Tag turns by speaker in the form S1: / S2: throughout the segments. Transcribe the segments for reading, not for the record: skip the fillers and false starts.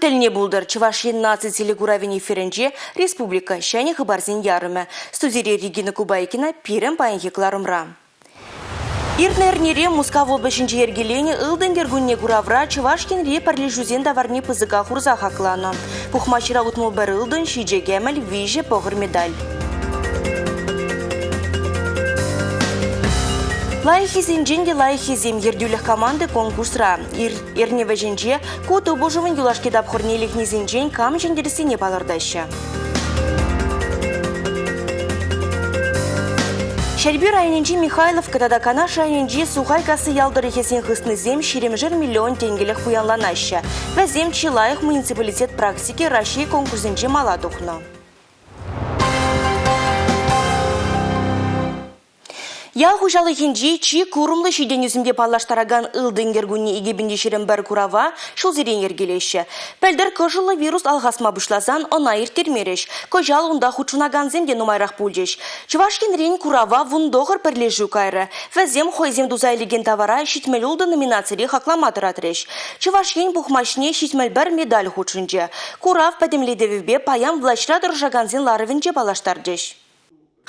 S1: тӗлне пултӑр. Чӑваш Ен наци телекуравӗн эфирӗнче республика ҫӗнӗ хыпарсен ярӑмӗ. Студире Регина Кубайкина пирӗн паянхи кӑларӑмра. Иртнӗ эрнере Мускав облаҫӗнче йӗркеленӗ Ылтӑн кӗркунне куравра Чӑваш Енри пӗрлешӳсен таварне пысӑка хурса хакланӑ. Пухмачра 61 ылтӑн, ҫичӗ кӗмӗл, виҫӗ пӑхӑр медаль. Лайӑххисенчен те лайӑххисем ертӳлӗх команди конкурсра. Эрне вӗҫӗнче ку тупӑшӑвӑн юлашки тапхӑрне лекнисенчен кам ҫӗнтерессине палӑртаҫҫӗ. Ҫӗрпӳ районӗнчи Михайловка тата Канаш районӗнчи Сухайкасси ял тӑрӑхӗсен хыснисем ҫирӗмшер миллион тенкӗлӗх пуянланаҫҫӗ. Вӗсем чи лайӑх муниципалитет практики Раҫҫей конкурсӗнче мала тухнӑ. Ял хуҫалӑхӗнчи чи курӑмлӑ ҫитӗнӳсемпе паллаштаракан Ылтӑн кӗркунне 2021 курава ҫулсерен йӗркелеҫҫӗ. Пӗлтӗр кӑшӑллӑ вирус алхасма пуҫласан ӑна ирттермерӗҫ. Кӑҫал унта хутшӑнакансем те нумайрах пулчӗҫ. Чӑваш Енрен курава 19 пӗрлешӳ кайрӗ. Вӗсем хӑйсем туса илекен тавара 76 номинацире хаклама тӑратрӗҫ. Чӑваш Ен пухмачне 71 медаль хутшӑнчӗ. Курав пӗтӗмлетӗвӗпе паян влаҫра тӑрӑшакансен ларӑвӗнче паллаштарчӗҫ.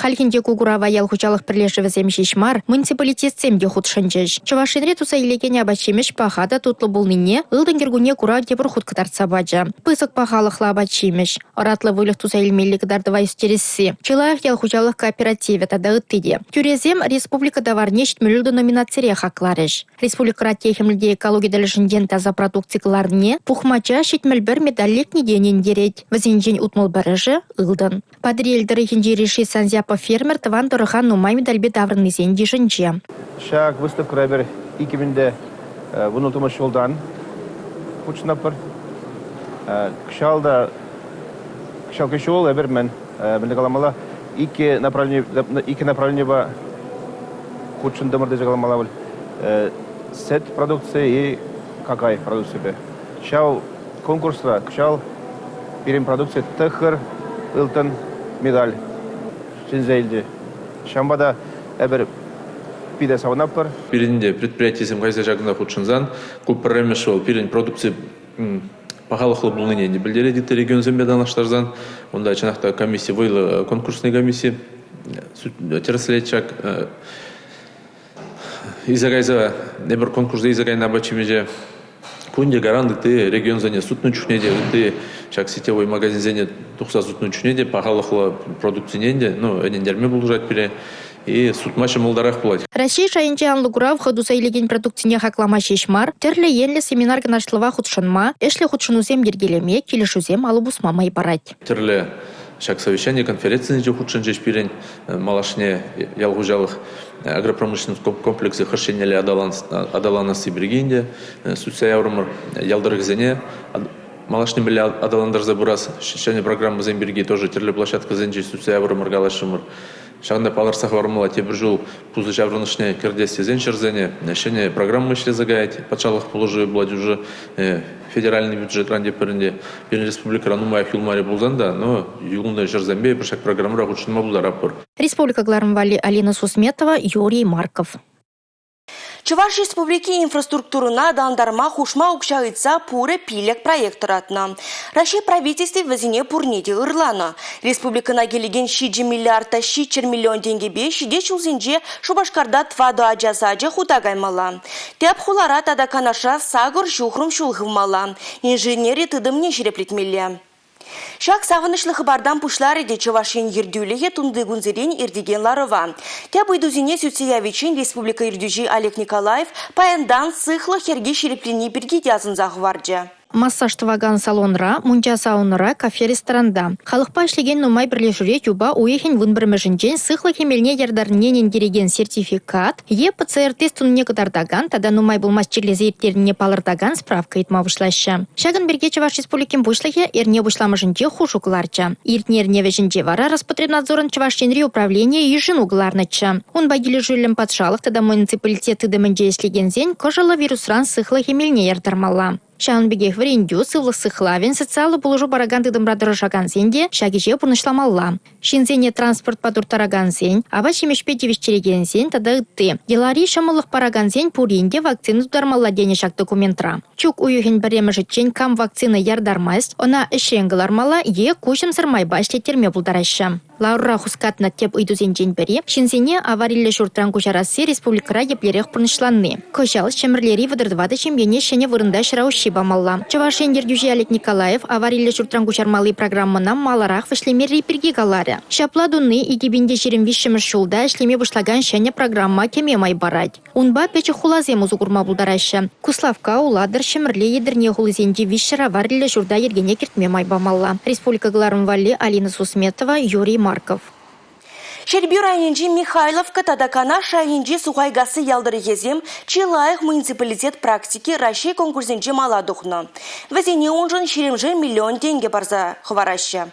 S2: Хальхинче ку курава ял хуҫалӑх пӗрлешӗвӗсем ҫеҫ мар, муниципалитетсем те хутшӑнчӗҫ. Чӑваш Енре туса илекен апат-ҫимӗҫ паха та тутлӑ пулнине ылтӑн кӗркунне курав тепӗр хут кӑтартса пачӗ. Пысӑк пахалӑхлӑ апат-ҫимӗҫ, ӑратлӑ выльӑх туса илмелли кӑтартӑва ӳстересси, чи лайӑх ял хуҫалӑх кооперативӗ тата ытти те. Тӳресем республика таварне 76 номинацире хакларӗҫ. Республикӑра техӗмлӗ те экологи тӗлӗшӗнчен таса продукци кӑларнине пухмача 71 медаль лекни те ӗнентерет. Вӗсенчен 61-шӗ – ылтӑн. Патӑрьел тӑрӑхӗнчи Решит Санзяпов фермер тӑван тӑрӑха нумай медальпе таврӑннисен йышӗнче.
S3: Ҫак выставкӑра эпир 2016 ҫултан хутшӑнатпӑр. Кӑҫал та кӑҫалхи ҫул эпир мӗн мӗнле каламалла икӗ направлени икӗ направленипе хутшӑнтӑмӑр тесе каламалла пуль. Сӗт продукцийӗ и какай продукцийӗпе. Ҫав Конкурсра кӑҫал пирӗн продукци тӑхӑр ылтӑн медаль ҫӗнсе илчӗ. Ҫавӑнпа та эпир питӗ савӑнатпӑр.
S4: Пирӗн те предприятисем кайса ҫакӑнта хутшӑнсан ку пӗрремӗш вӑл пирӗн продукци пахалӑхлӑ пулнине те пӗлтерет ытти регионсемпе танлаштарсан. Унта чӑнах та комисси вӑйлӑ конкурсный комисси тӗрӗслет ҫак Илсе кайса эпир конкурса илсе кайнӑ апат-ҫимӗҫе кунте каран ытти регионсене сутнӑ чухне те ытти ҫак сетевой магазинсене тухса сутнӑ чухне те пахалӑхлӑ продукцине те ну ӗнентерме пулӑшать пире и сутма ҫӑмӑлтарах пулать.
S2: Раҫҫей шайӗнче анлӑ курав хӑй туса илекен продукцине хаклама ҫеҫ мар, тӗрлӗ енлӗ семинар-канашлӑва хутшӑнма, ӗҫлӗ хутшӑнусем йӗркелеме, килӗшӳсем алӑ пусма май парать.
S4: Тӗрлӗ ҫак совещани конференцисенче хутшӑнчӗҫ пирӗн малашне ял хуҫалӑх агропромышленность комплексӗ хӑш еннелле аталанасси пирки ӗнтӗ сӳтсе яврӑмӑр. Ял тӑрӑхӗсене малашне мӗнле аталантарса пырас ҫӗнӗ программӑсем пирки тоже тӗрлӗ площадкӑсенче сӳтсе яврӑмӑр, калаҫрӑмӑр. Ҫакӑнта палӑртса хӑвармалла, тепӗр ҫул пусӑ ҫаврӑнӑшне кӗртес тесен ҫӗрсене ҫӗнӗ программа ӗҫлесе каять, патшалӑх пулӑшӑвӗ пулать уже федеральный бюджетран тепӗр ӗнтӗ. Пирӗн республикӑра нумаях юлмарӗ пулсан та, но юлнӑ ҫӗрсемпе эпир ҫак программӑра хутшӑнма пултаратпӑр.
S2: Республика кӑларӑм валли Алина Сусметова, Юрий Марков.
S1: Чӑваш Республики инфраструктурӑна аталантарма хушма укҫа ыйтса пурӗ пилӗк проект тӑратнӑ. Раҫҫей правительстви вӗсене пурне те ырланӑ. Республикӑна килекен 7 миллиард та 700 миллион тенкӗпе ҫитес ҫулсенче Шупашкарта тӑватӑ ача сачӗ хута каймалла. Тӗп хулара тата Канашра сакӑр ҫухрӑм ҫул хывмалла. Инженери тытӑмне ҫирӗплетмелле. Ҫак савӑнӑҫлӑ хыпартан пуҫларӗ те Чӑваш Ен ертӳлӗхӗ тунти кунсерен иртекен ларӑва. Тӗп ыйтусене сӳтсе явиччен республика ертӳҫи Олег Николаев паянтан сыхлӑх йӗрки ҫирӗпленни пирки те асӑнса хӑварчӗ.
S2: Массаж тӑвакан салонра, мунча-саунӑра, кафе-ресторанта. Халӑхпа ӗҫлекен нумай пӗрлешӳре юпа уйӑхӗн 11-мӗшӗнчен сыхлӑх эмелне яртарнине ӗнентерекен сертификат е ПЦР-тест тунине кӑтартакан тата нумай пулмасть чирлесе ирттернине палӑртакан справка ыйтма пуҫлаҫҫӗ. Ҫакӑн пирки Чӑваш Республикин Пуҫлӑхӗ эрне пуҫламӑшӗнче хушу кӑларчӗ. Иртнӗ эрне вӗҫӗнче вара Роспотребнадзорӑн Чӑваш Енри управленийӗ йышӑну кӑларнӑччӗ. Унпа килӗшӳллӗн патшалӑх тата муниципалитет тытӑмӗнче ӗҫлекенсен кӑшӑллӑ вирусран сыхлӑх эмелне яртармалла. Ҫавӑн пекех вӗрентӳ, сывлӑх сыхлавӗн, социаллӑ пулӑшу паракан тытӑмра тӑрӑшакансен те ҫак ӗҫе пурнӑҫламалла. Ҫынсене транспортпа турттаракансен, апат-ҫимӗҫпе тивӗҫтерекенсен тата ытти. Йӑлари ҫӑмӑллӑх паракансен пурин те вакцина тутармалла тенӗ ҫак документра. Чӳк уйӑхӗн пӗрремӗшӗччен кам вакцина яртармасть, ӑна ӗҫрен кӑлармалла е куҫӑмсӑр майпа ӗҫлеттерме пултараҫҫӗ. Ларура хускатнӑ тӗп ыйтусенчен пӗри – ҫынсене авариллӗ ҫуртран куҫарасси республикӑра еплерех пурнӑҫланни. Кӑҫал Ҫӗмӗрлери 34 ҫемьене ҫӗнӗ вырӑнта ҫӗр уҫҫи памалла. Чӑваш Ен ертӳҫи Олег Николаев авариллӗ ҫуртран куҫармалли программӑна маларах вӗҫлемелли пирки каларӗ. Ҫапла туни 2023-мӗш ҫулта ӗҫлеме пуҫлакан ҫӗнӗ программа кӗме май парать. Унпа пӗчӗк хуласем усӑ курма пултараҫҫӗ. Куславкка, Улатӑр, Ҫӗмӗрле, Етӗрне хулисенчи 300 авариллӗ ҫурта йӗркене кӗртме май памалла. Республика кӑларӑм валли Алина Сусметова, Юрий Марков.
S1: Ҫӗрпӳ районӗнчи Михайловка тата Канаш районӗнчи Сухайкасси ял тӑрӑхӗсем чи лайӑх муниципалитет практики Раҫҫей конкурсӗнче мала тухнӑ. Вӗсене уншӑн ҫирӗмшер миллион тенкӗ парса хӑвараҫҫӗ.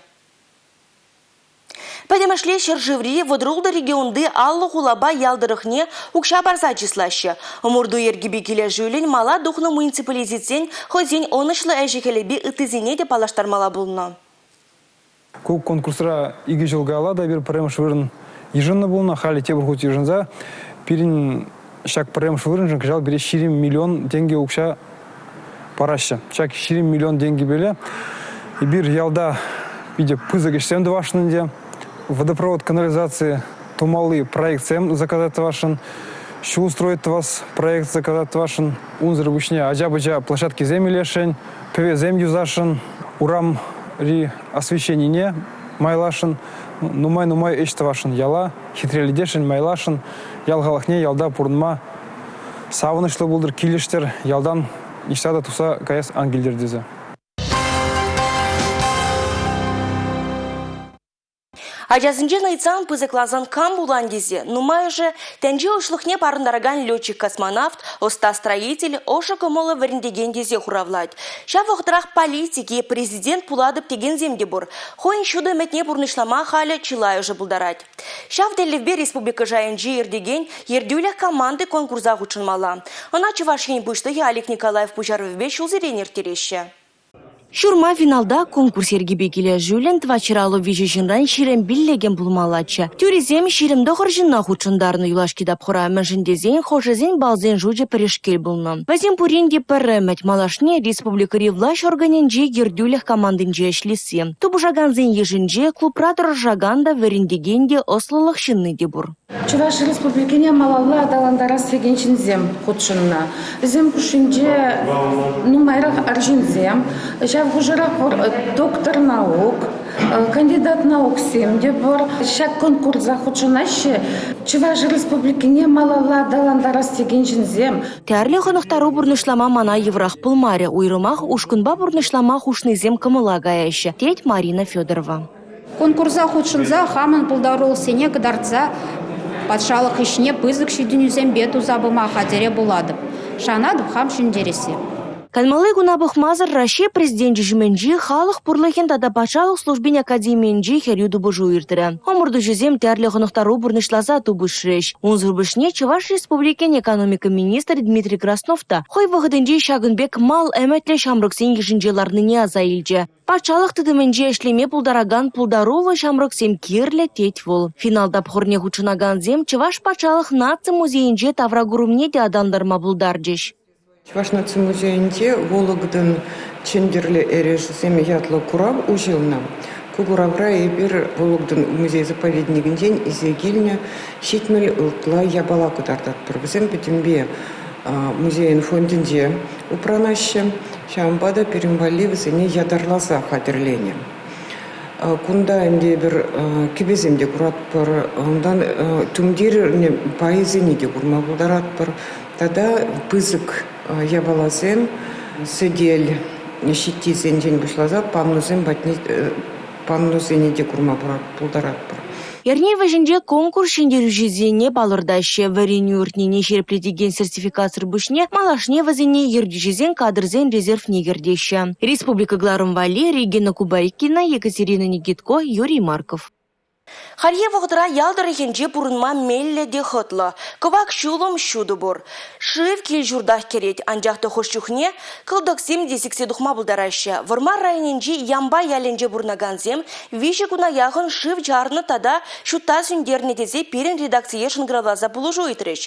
S1: Пӗтӗмӗшле ҫӗршыври 36 регионти 50 хулапа ял тӑрӑхне укҫа парса чыслаҫҫӗ. Ӑмӑрту йӗркипе килӗшӳллӗн мала тухнӑ муниципалитетсен хӑйсен ӑнӑҫлӑ ӗҫӗ-хӗлӗпе ыттисене те паллаштармалла пулнӑ.
S5: Ку конкурсра икӗ ҫул каялла та эпир пӗрремӗш вырӑн йышӑннӑ пулнӑ. Халӗ тепӗр хут йышӑнса пирӗн ҫак пӗрремӗш вырӑншӑн кӑҫал пире 20 миллион тенкӗ укҫа параҫҫӗ. Ҫак 20 миллион тенкӗпеле эпир ялта питӗ пысӑк ӗҫсем тӑвасшӑн ӗнтӗ. Водопровод канализаци тумалли проектсем заказать тӑвасшӑн, ҫул строить тӑвас проект заказать тӑвасшӑн. Унсӑр пуҫне ача-пӑча площадкисем илесшӗн, пӗвесем юсасшӑн, урамри освещенине майласшӑн, нумай-нумай ӗҫ тӑвасшӑн, яла хитрелетесшӗн, майласшӑн, ял халӑхне ялта пурӑнма савӑнӑҫлӑ пултӑр, килӗштӗр, ялтан ниҫта та тухса каяс ан килтӗр тесе.
S1: Ачасенчен ыйтсан пысӑклансан кам пулан тесе нумайӑшӗ тӗнче уҫлӑхне парӑнтаракан летчик-космонавт, ӑста строитель, ӑшӑ кӑмӑллӑ вӗрентекен тесе хуравлать. Ҫав вӑхӑтрах политик е президент пулатӑп текенсем те пур. Хӑйӗн ҫутӑ ӗмӗтне пурнӑҫлама халӗ чылайӑшӗ пултарать. Ҫав тӗллевпе республика шайӗнче иртекен ертӳлӗх команди конкурса хутшӑнмалла. Ӑна Чӑваш Ен Пуҫлӑхӗ Олег Николаев пуҫарӑвӗпе ҫулсерен ирттереҫҫӗ. Ҫурма финалта конкурс йӗркипе килӗшӳллӗн 453 ҫынран 25 пулмаллаччӗ. Тӳресем 29 ҫынна хутшӑнтарнӑ юлашки тапхӑра, мӗншӗн тесен хӑшӗсен балсен шучӗ пӗрешкел пулнӑ. Вӗсем пурин те пӗр ӗмӗт – малашне республикӑри влаҫ органӗнче ертӳлӗх командинче ӗҫлесси. Тупӑшакансен йышӗнче клубра тӑрӑшакан та, вӗрентекен те, ӑслӑлӑх ҫынни те пур.
S6: Чӑваш Республикине малалла аталантарас текен ҫынсем хутшӑннӑ. Вӗсем хушшинче нумайрах арҫынсем, ҫав хушӑрах пур доктор наук, кандидат науксем те пур. Ҫак конкурса хутшӑнаҫҫӗ Чӑваш Республикине малалла аталантарас текен ҫынсем.
S1: Тӗрлӗ хӑнӑхтару пурнӑҫлама мана йывӑрах пулмарӗ. Уйрӑмах ушкӑнпа пурнӑҫлама хушнисем кӑмӑла каяҫҫӗ, тет Марина Федорова.
S7: Конкурса хутшӑнса хамӑн пултарулӑхсене кӑтартса патшалӑх ӗҫне пысӑк ҫитӗнӳсемпе туса пыма хатӗре пулатӑп. Шанатӑп хам ҫӗнтерессе.
S1: Канмалли куна пӑхмасӑр Раҫҫей Президенчӗ ҫумӗнчи халӑх пурлӑхӗн тата патшалӑх службин академийӗнче хӗрӳ тупӑшу иртрӗ. Ӑмӑртуҫӑсем тӗрлӗ хӑнӑхтару пурнӑҫласа тупӑшрӗҫ. Унсӑр пуҫне Чӑваш Республикин экономика министрӗ Дмитрий Краснов та хӑй вӑхӑтӗнче ҫакӑн пек мал ӗмӗтлӗ ҫамрӑксен йышӗнче ларнине аса илчӗ. Патшалӑх тытӑмӗнче ӗҫлеме пултаракан пултаруллӑ ҫамрӑксем кирлӗ, тет вӑл. Финал тапхӑрне хутшӑнакансем Чӑваш патшалӑх наци музейӗнче тавракурӑмне те аталантарма пултарчӗҫ.
S8: Чӑваш наци музейӗнче Вологдӑн чӗнтӗрлӗ эрешӗсем ятлӑ курав уҫӑлнӑ. Ку куравра эпир Вологдӑн музей-заповедникӗнчен илсе килнӗ 70 ытла япала кӑтартатпӑр. Вӗсем пӗтӗмпе музейӗн фондӗнче упранаҫҫӗ. Ҫавӑнпа та пирӗн валли вӗсене ятарласа хатӗрленӗ. Кунта ӗнтӗ эпир кӗпесем те куратпӑр, унтан тумтир пайӗсене те курма пултаратпӑр. Тата пысӑк япаласем, сӗтел ҫиттисенчен пуҫласа панносем патне панносене те курма пултаратпӑр.
S1: Эрне вӗҫӗнче конкурс ҫӗнтерӳҫисене палӑртаҫҫӗ. Вӗренӳ иртнине ҫирӗплетекен сертификатсӑр пуҫне малашне вӗсене ертӳҫӗсен кадрсен резервне кӗртеҫҫӗ. Республика кӑларӑм валли Регина Кубайкина, Екатерина Никитко, Юрий Марков. Хальхи вӑхӑтра ял тӑрӑхӗнче пурӑнма меллӗ те хӑтлӑ. Кӑвак ҫулӑм ҫутӑ пур. Шыв кил-ҫуртах кӗрет, анчах та хӑш чухне кӑлтӑксем те сиксе тухма пултараҫҫӗ. Вӑрмар районӗнчи Ямпай ялӗнче пурӑнакансем виҫӗ куна яхӑн шыв чарнӑ тата ҫутта сӳнтернӗ тесе пирӗн редакцие шӑнкӑравласа пулӑшу ыйтрӗҫ.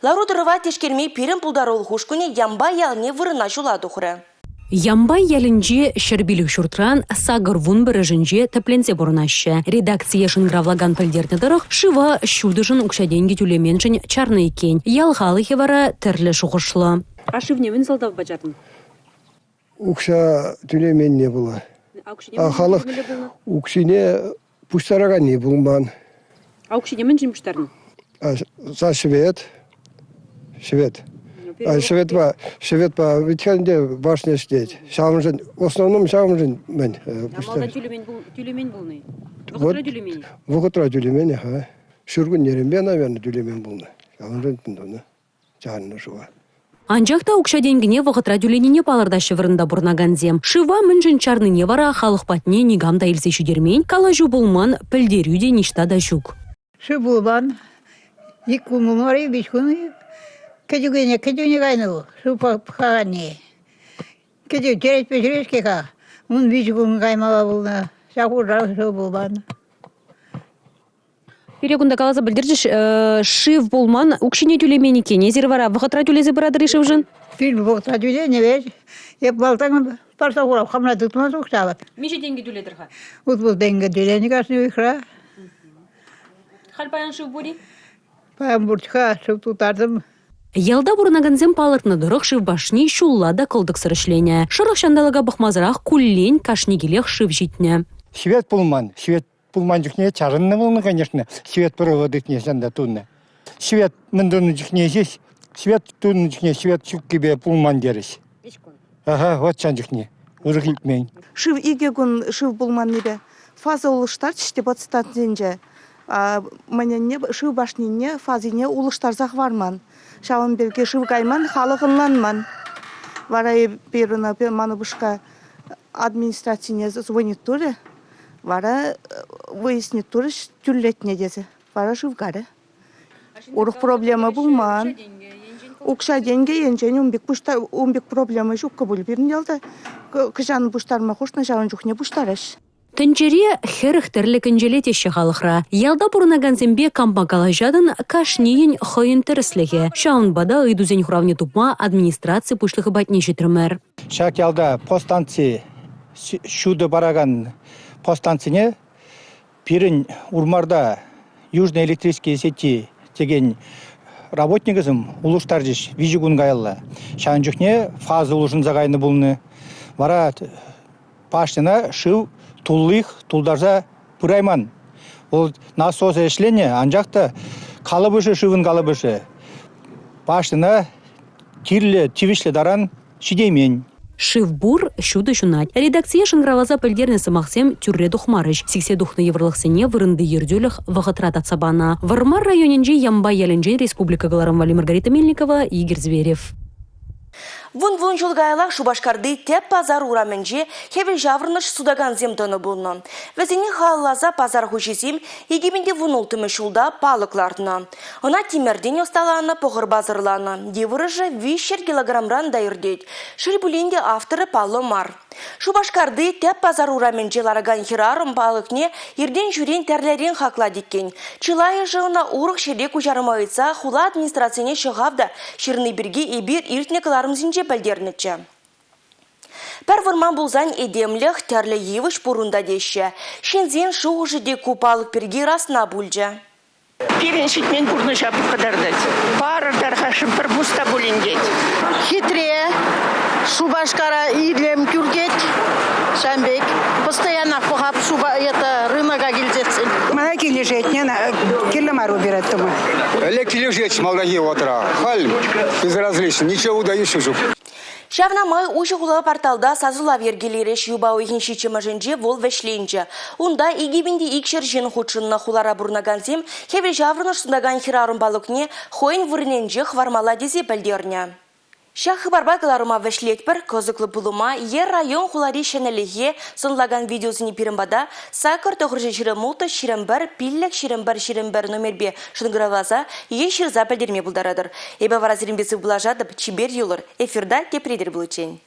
S1: Лару-тӑрӑва тишкерме пирӗн пултарулӑх ушкӑнӗ Ямпай ялне вырӑна ҫула тухрӗ.
S9: Ямпай ялӗнче 105 ҫуртран 81-ӗшӗнче тӗпленсе пурӑнаҫҫӗ. Редакцие шӑнкӑравлакан пӗлтернӗ тӑрӑх, шыва ҫутӑшӑн укҫа-тенкӗ тӳлеменшӗн чарнӑ иккен. Ял халӑхӗ вара тӗрлӗ шухӑшлӑ.
S10: А шывне мӗн сӑлтавпа чарнӑ?
S11: Укҫа тӳлеменне пула. А халӑх укҫине пуҫтараканни пулман.
S10: А укҫине мӗншӗн пуҫтарнӑ?
S11: За швед. Швед. Шведпа, шведпа ведь ӗнтӗ башня ӗҫлет. Ҫавӑншӑн, в основном ҫавӑншӑн мӗн
S10: Малтан тӳлемен, тӳлемен пулнӑ. Вӑхӑтра тӳлемен.
S11: Вӑхӑтра тӳлемен, аха. Ҫуркуннеренпе, наверное, тӳлемен пулнӑ. Ҫавӑншӑн тунӑ. чарнӑ шыва.
S9: Анчах та укҫа-тенкӗне вӑхӑтра тӳленине палӑртаҫҫӗ вырӑнта пурӑнакансем. Шыва мӗншӗн чарнине вара халӑх патне никам та илсе ҫитермен, калаҫу пулман, пӗлтерӳ те ниҫта та ҫук.
S12: Шыв пулман. Ик кун пулмарӗ, виҫ кун кӗтӳкене кӗтӳне кайнӑ вӑл, шыв пӑхаканни. Кӗтӳ черетпе ҫӳрет-ҫке-ха. Ун виҫӗ кун каймалла пулнӑ. Ҫак хушӑра шыв пулман.
S10: Пире кунта каласа пӗлтерчӗҫ, шыв пулман, укҫине тӳлемен иккен. Эсир вара вӑхӑтра тӳлесе пыратӑр-и шывшӑн?
S12: Пин вӑхӑтра тӳленӗ вӗт. Эп малтан парса хурап, хамра тытман укҫа.
S10: Миҫе тенкӗ тӳлетӗр-ха?
S12: 60 тенкӗ тӳленӗ кашни уйӑхра.
S10: Халь паян шыв пур-и?
S12: Паян пур-ха, шыв тутартӑм.
S9: Ялта пурӑнакансем палӑртнӑ тӑрӑх, шыв башни ҫулла та кӑлтӑксӑр ӗҫленӗ. Шӑрӑх ҫанталӑка пӑхмасӑрах куллен кашни килех шыв ҫитнӗ.
S13: Свет пулман. Свет пулман чухне чарӑннӑ пулнӑ, конечно, свет провод ыйтне ҫанта тунӑ. Свет мӗн тунӑ чухне ҫеҫ, свет тунӑ чухне свет ҫуккипе пулман терӗҫ. Ага, вот ҫан чухне. Урӑх илтмен.
S14: Шыв икӗ кун шыв пулманнипе фаза улӑштарчӗҫ те подстанцинче. Мӗнӗнне шыв башнине фазине улӑштарса хӑварман. Ҫавӑн пирки шыв кайман, халӑх ӑнланман. Вара эпир ӑна ман упӑшка администрацине звонит турӗ. Вара выяснить турӗҫ тӳрлетнӗ тесе. Вара шыв карӗ. Урӑх проблема пулман. Укҫа-тенкӗ енчен ун пек ун пек проблема ҫуккӑ пуль пирӗн ялта. Кӑҫан пуҫтарма хушнӑ, ҫавӑн чухне пуҫтараҫ.
S9: Тӗнчере 40 тӗрлӗ кӗнчеле теҫҫӗ халӑхра. Ялта пурӑнакансемпе кампа калаҫатӑн, кашнийӗн хӑйӗн тӗрӗслӗхӗ. Ҫавӑнпа та ыйтусен хуравне тупма администраци пуҫлӑхӗ патне ҫитрӗмӗр.
S13: Ҫак ялта подстанци ҫутӑ паракан подстанцине пирӗн Урмарта Южные электрические сети текен работникӗсем улӑштарчӗҫ виҫӗ кун каялла. Ҫавӑн чухне фаза улшӑнса кайнӑ пулнӑ. Вара башньӑна шыв туллих тултарса пырайман. Вӑл насосӗ ӗҫленӗ, анчах та калӑпӑшӗ шывӑн калӑпӑшӗ башньӑна кирлӗ тивӗҫлӗ таран ҫитеймен.
S9: Шыв пур, ҫутӑ ҫунать. Редакцие шӑнкӑравласа пӗлтернӗ сӑмахсем тӳрре тухмарӗҫ. Сиксе тухнӑ йывӑрлӑхсене вырӑнти ертӳлӗх вӑхӑтра татса панӑ. Вӑрмар районӗнчи Ямпай ялӗнчен республика кӑларӑм валли Маргарита Мельникова, Игорь Зверев.
S1: Вун-вун ҫул каяллах Шупашкарти тӗп пасар урамӗнче хӗвелҫаврӑнӑш сутакансем тӑнӑ пулнӑ. Вӗсене халалласа пасар хуҫисем 2016 ҫулта палӑк лартнӑ. Ӑна тимӗртен ӑсталанӑ, пӑхӑрпа сӑрланӑ. Йывӑрӑшӗ 300 килограмран та иртет. Шел пулин те авторӗ паллӑ мар. Шупашкарти тӗп пасар урамӗнче ларакан хӗрарӑм палӑкне иртен-ҫӳрен тӗрлӗрен хаклать иккен. Чылайӑшӗ ӑна урӑх ҫӗре куҫарма ыйтса хула администрацине ҫӑхав та ҫырни пирки эпир иртнӗ кӑларӑмсенче пӗлтернӗччӗ. Пӗр вӑрман пулсан этемлӗх тӗрлӗ йывӑҫ пур унта теҫҫӗ. Ҫынсен шухӑшӗ те ку палӑк пирки расна пулчӗ.
S15: Пирӗн ҫитмен пурнӑҫа кӑтартать. Парӑр тархасшӑн пӗр пус та пулин тет.
S16: Хитре, Шупашкара илем кӳртет ҫавӑн пек. Постоянно пӑхап это рынока килсессӗн.
S17: Мана килӗшет, кирлӗ мар убирать тума.
S18: Ӗлӗк килӗшет малтанхи вӑхӑтра. Халь безразлично, ничего выдающего ҫук.
S1: Ҫавна май уҫӑ хула порталта сасӑлав йӗркелерӗҫ. Юпа уйӑхӗн ҫиччӗмӗшӗнче вӑл вӗҫленчӗ. Унта 2200 ҫын хутшӑннӑ. Хулара пурӑнакансем хӗвелҫаврӑнӑш сунакан хӗрарӑм палӑкне хӑйӗн вырӑнӗнче хӑвармалла тесе пӗлтернӗ. Ҫак хыпарпа кӑларӑма вӗҫлетпӗр. Кӑсӑклӑ пулӑма е район-хулари ҫӗнӗлӗхе сӑнлакан видеосене пирӗн пата 8 926 21 5 21 21 номерпе шӑнкӑравласа е ҫырса пӗлтерме пултаратӑр. Эпӗ вара сирӗнпе сывпуллашатӑп. Чипер юлӑр. Эфирта тепре тӗл пуличчен.